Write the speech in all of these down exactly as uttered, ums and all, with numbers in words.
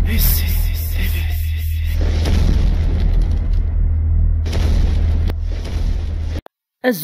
Azul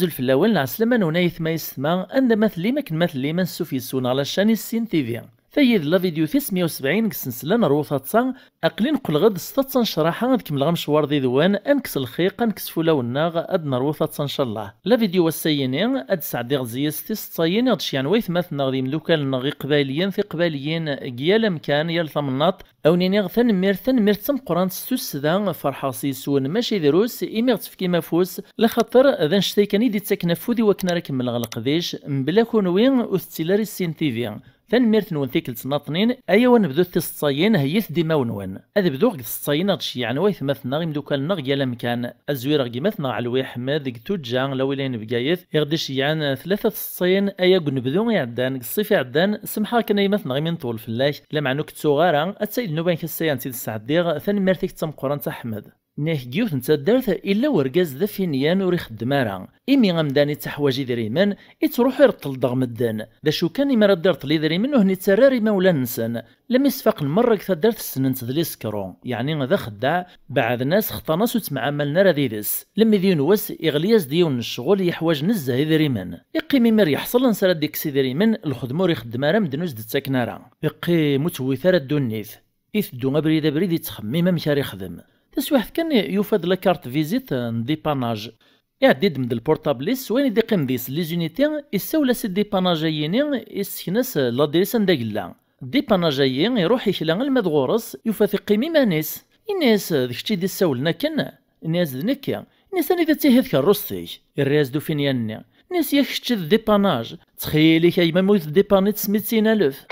fell-awen, lɛeslama-nwen ay atma yessetma, anda ma tellim, akken ma tellim, ansuf yes-wen ɣer la chaîne Issin T V. Tayi d la vidéo tis meyya u sebɛin deg ssensla n Rwu Taḍsa. Aql-i neqqleɣ-d s taḍsa n ccraḥa ad kemmleɣ amecwar did-wen, ad nekkes lxiq, ad nekkes fulawen-nneɣ, ad nerwu taḍsa ncallah. La vidéo ass-ayini ad d-sɛeddiɣ zyes tiseḍsayin i ɣ-d-ceyyɛen waytmaten-nneɣ d yimdukal-nneɣ iqbayliyen, tiqbayliyin deg yal amkan, yal tamnaḍt. A wen-iniɣ tanemmirt, tanemmirt d tameqqrant s tussda, ferḥeɣ s yes-wen mačči drus, imi ɣ-tefkim afus, laxaṭer d annect-a kan i d-ittaken afud i wakken ara kemmleɣ leqdic, mebla kunwi ur tettili ara Issin T V. Tanemmirt-nwen tikkelt n aṭnin, ayaw ad nebdut tiseḍsayin, heyyit-d imawen-nwen. Ad bduɣ deg tseḍsayin i ɣ-d-ceyyɛen waytmaten-nneɣ imdukal-nneɣ deg yal amkan. Ad zwireɣ deg imat-nneɣ Ɛelwi Ḥmed deg Tuǧǧa, la wilaya n Bgayet, i ɣ-d-iceyyɛen tlata tseḍsayin aya deg unebdu iɛeddan, deg ṣṣif iɛeddan, semḥeɣ kan a yemma-tneɣ imi nṭul fell-ak, lameɛna ur k-ttuɣ ara, ad tali nnuba-nnek ass-a ad tt-id-sɛeddiɣ, tanemmirt-ik d tameqqrant a Ḥmed. Nniɣ-ak deg yiwet n taddart, illa urgaz d afinyan ur ixeddem ara. Imi amdan ittaḥwaǧ idrimen, ittruḥu ireṭṭel-d ɣer medden. D acu kan, imi ara d-ireṭṭel idrimen, ur ten-ittarra ara imawlan-nsen. Lemmi sfaqen merra deg taddart ssnen-t d lisekru, yeɛni d axeddaɛ, beɛden-as, xṭan-as, ur ttemɛamalen ara d-ides. Lemmi d yiwen wass, iɣli-as-d yiwen n ccɣel yeḥwaǧ nezzeh idrimen. Iqqim imir yeḥṣel ansi ara d-ikkes idrimen, lxedma ur ixeddem ara, medden ur s-d-ttaken ara. Iqqim ur tewwit ara ddunit. Iteddu abrid abrid, ittxemmim amek ara ixdem. Taswiɛt kan, yufa-d la carte visite n dépannage. Iɛeddi-d md lpurṭabl-is, s wayen i d-iqqim deg-s les unités, issawel-as i dépannage-ayini, issken-as ladris anda yella. Dépannage-ayi iruḥ ikla alma d ɣur-s, yufa-t iqqim iman-is. Inna-yas: "D kečč i d-issawlen akken?" Inna-yas: "D nekki." Inna-yas: "Anida tt-ihi tkerrust-ik?" Irra-yas-d ufinyan-nni. Inna-yas: "Yak kečč d dépannage. Ttxil-ik a yemma, ma ur tdépanniḍ s mitin alef."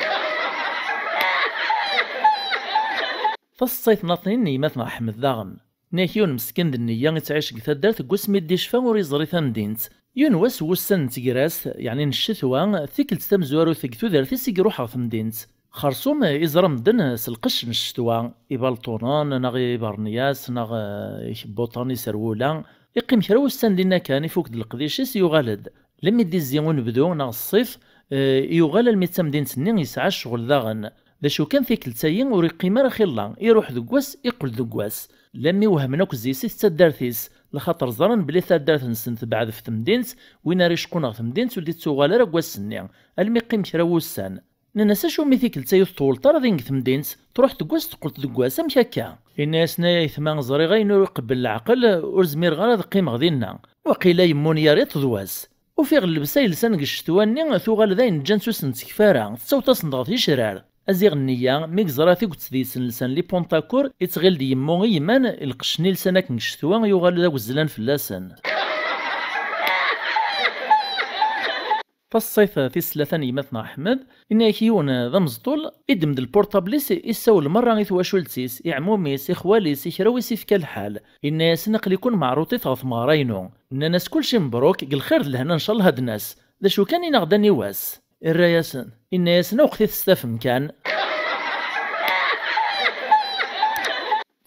Taseḍsayt n aṭnin n yemma-tneɣ Ḥmed daɣen. Nniɣ-ak yiwen meskin d nniya ittɛic deg taddart, deg wasmi i d-icfa ur iẓri tamdint. Yiwen wass n wussan n tegrest, yeɛni n ccetwa, tikkelt tamezwarut deg tudert-is i iruḥ ɣer temdint. Xerṣum iẓra medden s lqecc n ccetwa, ibalṭunen neɣ ibernyas neɣ, eh, ikebbuṭen, iserwula. Iqqim kra wussan dinna kan, ifuk-d leqdic-is, yuɣal-d. Lemmi d-izzi unebdu neɣ ṣṣif, eh, yuɣal almi d tamdint-nni yesɛa ccɣel daɣen. D acu kan, tikkelt-ayi ur iqqim ara xilla, iruḥ deg wass, iqqel deg wass. Lemmi wehmen akk zzis-is d taddart-is, lxaṭer ẓran belli taddart-nsen tebɛed ɣef temdint, win ara icqun ɣer temdint ur d-ittuɣal ara deg wass-nni, almi qqim kra wussan. Nnan-as: "Acu mi tikkelt-ayi ur teṭṭuleḍ ara din deg temdint? Truḥ deg wass, teqqel-d deg wass, amek akka?" Inna-yasen: "Ay aytma, ẓriɣ ayen ur iqebbel leɛqel, ur zmireɣ ara ad qqimeɣ dinna. Waqila yemmunyar iḍ d wass. Ufiɣ llebsa yelsan deg ccetwa-nni tuɣal d ayen ǧǧan-tt ur s-nettkef ara, tettaweḍ-asen-d ɣer ticrar." Aziɣ nniya, mi yeẓra tiget deg-sen lsan lipuntakur, ittɣil d yemmu i yman, lqecc-nni lsan akken deg ccetwa yuɣal d awezzlan fell-asen. Taṣṣayt tis tlata n yemma-tneɣ Ḥmed, inna-yak yiwen d ameẓṭul, iddem-d lpurṭabl-is, issawel merra i twacult-is, i ɛmum-is, i xwal-is, i kra wi s-ifka lḥal. Inna-yasen: "Aql-iken meɛruṭit ɣer tmeɣra-inu." Nnan-as: "Kulci mebruk, deg lxir d lehna, ncallah ad d-nas. D acu kan, ini-aɣ-d aniwa-s." Irra-yasen, inna-yasen: "Awqet-it s tafem kan."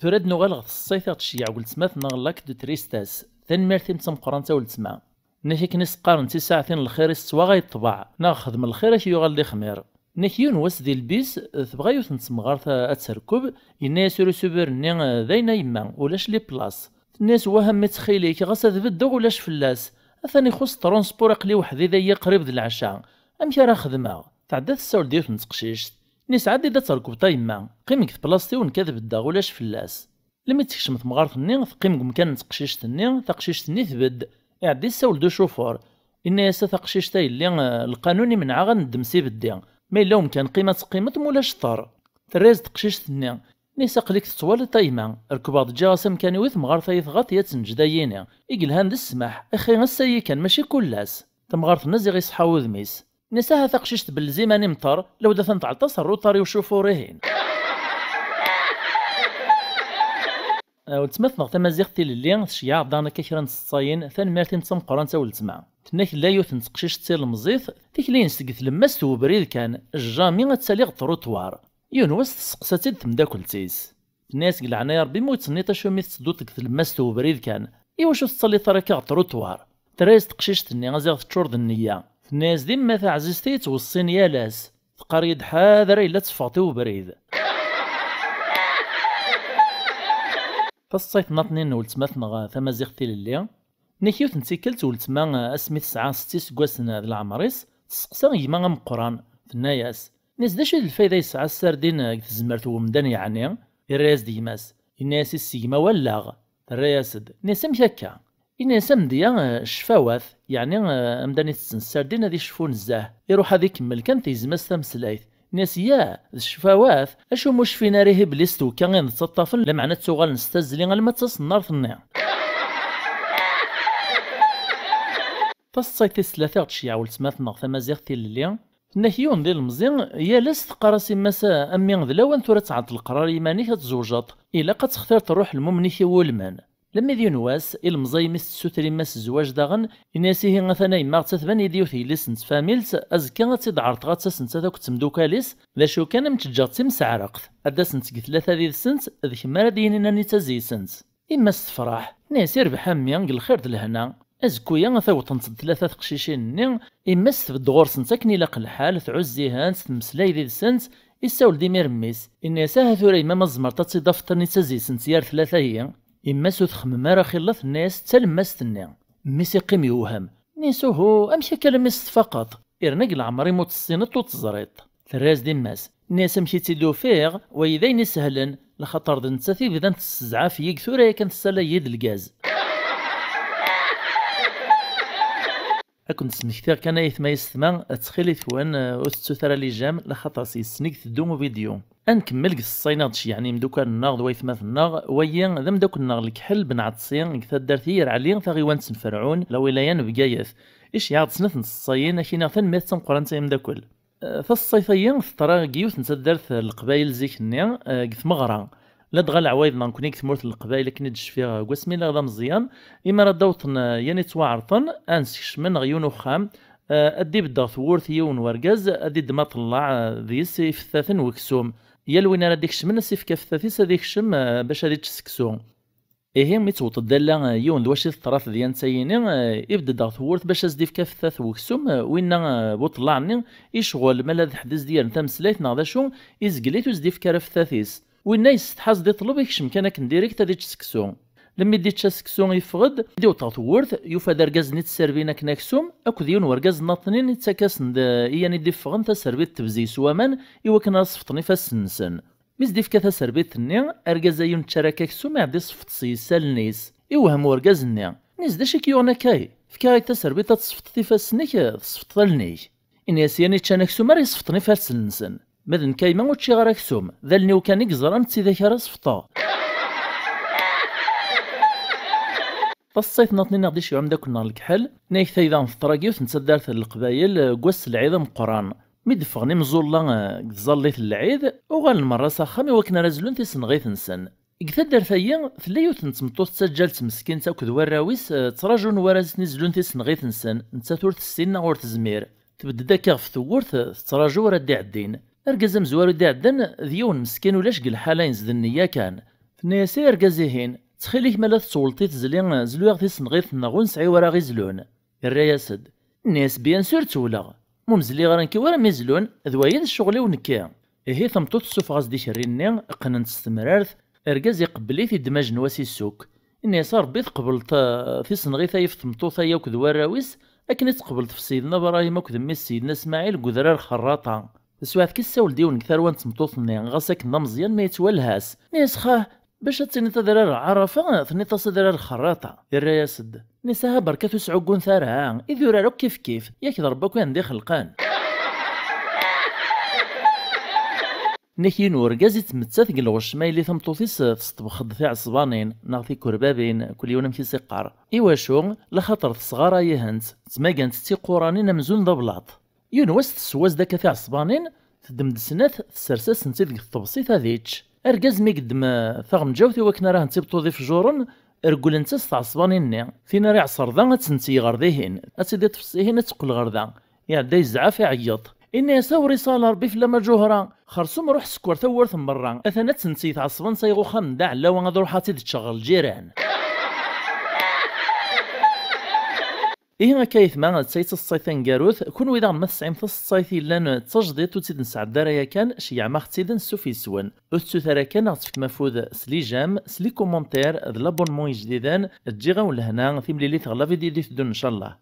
Tura ad nuɣal ɣer tseḍsayt i ɣ-d-tceyyeɛ weltma-tneɣ Lac de Tristesse. Tanemmirt-im d tameqqrant a weltma. Nniɣ-ak akken i s-qqaren tisaɛtin n lxir i s-tettwaɣay ṭṭbaɛ, neɣ xdem lxir ad k-yuɣal d ixmir. Nniɣ-ak yiwen wass di lbis, tebɣa yiwet n temɣart ad terkeb, yenna-yas urusubir-nni: "D ayen a yemma, ulac les places." Tenna-yas: "Wah a mmi, ttxil-ik, ɣas ad beddeɣ ulac fell-as. Atan ixuṣ transport, aql-i weḥd-i dayi qrib d lɛecca. Amek ara xedmeɣ?" Tɛedda tessawel-d yiwet n teqcict. Nniɣ-as: "Ɛeddi-d ad terkebḍ a yemma. Qqim deg tplasṭ-iw, nekk ad beddeɣ, ulac fell-as." Lemmi d-tekcem temɣart-nni, teqqim deg umkan n teqcict-nni, taqcict-nni tbedd. Iɛedda yessawel-d ucufur. Inna-yas: "A taqcict a yelli, eh, lqanun imenɛeɣ ad neddem s ibeddi. Ma yella umkan, qqim ad teqqimeḍ, ma ulac ṭṭer." Terra-yas-d teqcict-nni. Nniɣ-as: "Aql-ik tettwaliḍ a yemma, rekbeɣ-d ǧǧiɣ-as amkan-iw i temɣart ay tɣaḍ i ad tenǧed ayini. I yelhan d ssmaḥ, axi ass-ayi kan, mačči kul ass." Tamɣart-nni ziɣ iṣeḥḥa wudem-is. Nniɣ-as: "Aha taqcict bellez iman-im ṭer, lawd atan tɛelṭas rruṭar i ucufur-ihin." Weltma-tneɣ tamaziɣt tilelli tceyyeɛ-aɣ-d daɣen akka kra n tseḍsayin, tanemmirt-im d tameqqrant a weltma. Tenna-k tella yiwet n teqcict d tilemẓit, tikli-ines deg tlemmast n webrid kan, jami ad tali ɣer ṭṭruṭwar. Yiwen wass testeqsa-tt-id temdakelt-is. Tenna-yas: "Deg leɛnaya Rebbi, ma ur ttsenniḍ acu mi tettedduḍ deg tlemmast n webrid kan, iwacu ur tettaliḍ ara akka ɣer ṭṭruṭwar?" Terra-yas teqcict-nni, aziɣ teččur d nneyya. Tenna-yas: "D yemma taɛzizt i yettweṣṣin yal ass. Teqqar-iyi-d ḥader ay la teffɣeḍ i webrid." Taṣṣayt n aṭnin n weltma-tneɣ tamaziɣt tilelli. Nnek yiwet n tikkelt weltma, asmi tesɛa setta iseggasen d leɛmer-is, testeqsa gma ameqqran, tenna-yas: "Nnes d acu i d lfayda yesɛa ssardin deg tezmert n wemdan yeɛni?" Irra-yas-d gma-s, yenna-yas: "Issegma wallaɣ." Terra-yas-d, nnes: "Amek akka?" Yenna-yas: "Amedya, eh, ccfawat, yeɛni, eh, amdan itetten ssardin ad icfu nezzeh, iruḥ ad ikemmel kan tegzem-as tameslayt." Nnes: "Ya, d ccfawat, acu mu cfin ara ihi belli s twekka i ten-ttaṭṭafen, lameɛna ttuɣalen s tazzli alma d taṣennart-nni." Taṣṣayt tis tlata ɣ-d-tceyyeɛ weltma-tneɣ tamaziɣt tilelli, tenna-k yiwen d ilemẓi, yal ass teqqar-as yemma-s: "A mmi, d lawan tura ad tɛedleḍ leqrar i yiman-ik ad tzewjeḍ, ilaq ad textireḍ ṛṛuḥ n lmumen-ik iwulmen." Lemmi d yiwen wass, ilemẓi imi s-tessuter yemma-s zzwaǧ daɣen, yenna-yas: "Ihi atan a yemma, ɣ-tt-atban yid-i yiwet yelli-s n tfamilt, azekka ad tt-id-ɛerḍeɣ ad tasent ta akked temdukal-is, d acu kan am tt-ǧǧeɣ d timseɛreqt, ad d-asent seg tlata d yid-sent, d kemm ara d-yinin anni d tazi-sent." Yemma-s tefreḥ, tenna-yas: "Irbeḥ a mmi, deg lxir d lehna." Azekku-ya, ata wwḍent-d tlata teqcicin-nni, yemma-s tbedd ɣur-sent akken ilaq lḥal, tɛuzz-ihent, temmeslay did-sent, issawel-d imir mmi-s, yenna-yas: "Aha tura yemma, ma tzemreḍ ad tt-id-tafeḍ anni d tazi-sent yar tlata-yi?" Yemma-s ur txemmem ara xilla, tenna-yas d talemmast-nni. Mmi-s iqqim yewhem, nni-as: "Uhu, amek akka alammi s-tfaqeḍ? Irna deg leɛmer-im ur tt-tessineḍ ur teẓriḍ." Terra-yas-d yemma-s, nni-as: "Amek i tt-id-ufiɣ, wayi d ayen isehlen, laxaṭer d nettat i bdan tessezɛaf-iyi tura yakan tessala-yi-d lgaz." Ad ken-d-smektiɣ kan ayetma yessetma, ttxil-itwen, eh, ur tettut ara lijam, laxaṭer s yes-sen i iteddu uvidyu. Ad nkemmel deg tseṣṣayin i ɣ-d-ceyyɛen yimdukal-nneɣ d waytmaten-nneɣ. Wayi d amdakkel-nneɣ Lekḥel Ben Ɛeṭsi, deg taddart Yer Ɛli, taɣiwant n Ferɛun, lawilaya n Bgayet. Iceyyeɛ-d snat n tseṣṣayin, ad k-iniɣ tanemmirt d tameqqrant ay amdakkel. Eh, taseṣṣayt-agi teḍra deg yiwet n taddart n Leqbayel zik-nni, eh, deg tmeɣra. Ladɣa leɛwayed-nneɣ nekkni deg tmurt n Leqbayel, akken i d-cfiɣ deg wasmi lliɣ d ameẓyan, imi ara d-awḍen, eh, yan ittwaɛerḍen, ad nsekcmen ɣer yiwen uxxam, eh, ad d-ibedd ɣer tewwurt yiwen wergaz, ad d-iddem aṭellaɛ, eh, deg-s ifettaten n weksum. Yal win ara d-ikecmen ad s-ifk afettat-is ad ikcem, eh, bac ad ičč seksu. Ihi, mi tewweḍ-d alla, eh, yiwen d wacu i teḍra tedyant-ayini, eh, ibedd-d ɣer tewwurt bac ad s-d-ifk afettat n weksum, eh, winna, eh, bu ṭṭlaɛ-nni, icɣel, ma la d ḥedd i s-d-yerren tameslayt neɣ d acu, izgel-it ur s-d-ifk ara afettat-is. Winna yessetḥa, s-d-iṭleb, ikcem kan akken direct ad ičč seksu. Lemmi d-ičča seksu, yeffeɣ-d, d-iwweḍ ɣer tewwurt, yufa-d argaz-nni tterbin akken aksum, akked yiwen wergaz nnaṭnin ittak-asen-d, eh, i yan i d-iffɣen taserbit tebzeg s waman, i wakken ara sefṭen ifassen-nsen. Mi s-d-ifka taserbit-nni, argaz-agi ur nečča ara akka aksum, iɛedda iseffeḍ s yisalen-is. Iwhem urgaz-nni. Nni-as: "D acu i k-yuɣen akka? Fkiɣ-ak taserbit ad tesfeḍeḍ ifassen-ik, tesfeḍeḍ allen-ik." Ini-as: "Yan i ččan aksum ara isfeḍen ifassen-nsen. Ma d nekk a yemma ur ččiɣ ara aksum. D allen-iw kan i yeẓran d tidak ara sfeḍeɣ." Taseḍsayt nniḍen i ɣ-d-iceyyeɛ umeddakel-nneɣ Lekḥel, nna-k tayda n teḍra deg yiwet n taddart n Leqbayel, eh, deg wass n lɛid ameqqran. Mi d-ffɣen imẓulla, eh, deg tẓallit n lɛid, uɣalen merra s axxam i wakken ara zlun tisenɣit-nsen. Deg taddart-agi, tella yiwet n tmeṭṭut d taǧǧalt meskint akked warraw-is, eh, ttraǧun war-asen i zlun tisenɣit-nsen, nettat ur tessin neɣ ur tezmir. Tbedd-d akka ɣef tewwurt, eh, tettraǧu ara d-iɛeddin. Argaz amezwaru i d-iɛeddan d yiwen meskin ulac deg lḥala, yezden neyya kan. Tenna-yas i argaz-ihin: "Ttxil-ik, ma la tettewleḍ i tezli, eh, zlu-yaɣ tisenɣit-nneɣ, ur nesɛi wara ɣ-izlun." Irra-yas-d. Nni-as: "Bien sûr ttewleɣ. Ma ur mezliɣ ara nekki, war am izlun, d wayi d ccɣel-iw nekki." Ihi tameṭṭut tessufeɣ-as-d ikerri-nni, qqnen-t s temrart, argaz iqebbel-it, iddem ajenwas, issukk. Inna-yas: "A Ṛebbi, tqebleḍ, eh, tisenɣit-a yif tmeṭṭut-a yakk d warraw-is, akken i tqebleḍ ɣef Sidna Bṛahim akked mmi-s Sidna Smaɛil deg udrar Xerraṭa." Taswiɛt kan, issawel-d yiwen deg tarwa n tmeṭṭut-nni, ɣas akken d ameẓyan, ma yettwalha-s. Inna-yas: "Xah, bac ad tiniḍ adrar Ɛarafa, tenniḍ-as adrar Xerraṭa." Irra-yas-d. Inna-yas: "Aha, berkat ur sɛuggunt ara, idurar akk kifkif, yak d Ṛebbi akk i ten-ixelqen." Nna-k yiwen urgaz ittmettat deg lɣecc ma yelli tameṭṭut-is tesṭebx-d tiɛesbanin neɣ tikerbabin, kul yiwen amek i s-iqqar. Iwacu? Laxaṭer tesɣaray-ihent, ttmagant d tiquranin amzun d ablaṭ. Yiwen wass tessewwa-as-d akka tiɛesbanin, teddem-d snat, tessers-asent-id deg tṭebsit ad ičč. Argaz mi yeddem, eh, taɣenǧawt i wakken ara hent-ibṭu d ifjuren, regglent-as tɛesbanin-nni. Tin ara iɛṣer da ad tent-yɣer dihin, ad tt-id-iṭṭef sihin ad teqqel ɣer da. Iɛedda yezɛef, iɛeyyeḍ. Inna-yas: "Awer isal Ṛebbi fell-am a Ǧuhra! Xersum ruḥ sekker tawwurt n berra, atan ad tent-teg tɛesbant-a i uxxam n Dda Ɛellawa, ad ruḥeɣ ad tt-id-ččeɣ ɣer lǧiran." Ihi akka ayetma, d ta i d taseḍsayt taneggarut. Kunwi daɣen ma tesɛim taseḍsayt yellan d tajdiṭ ur tt-id-nesɛedda ara yakan, ceyyɛem-aɣ-tt-id, ansuf yes-wen. Ur tettut ara kan ad ɣ-tefkem afud s les j'aime, s les commentaires, d l'abonnement ijdiden. Ǧǧiɣ-awen lehna, timlilit ɣer la vidéo i d-iteddun ncallah.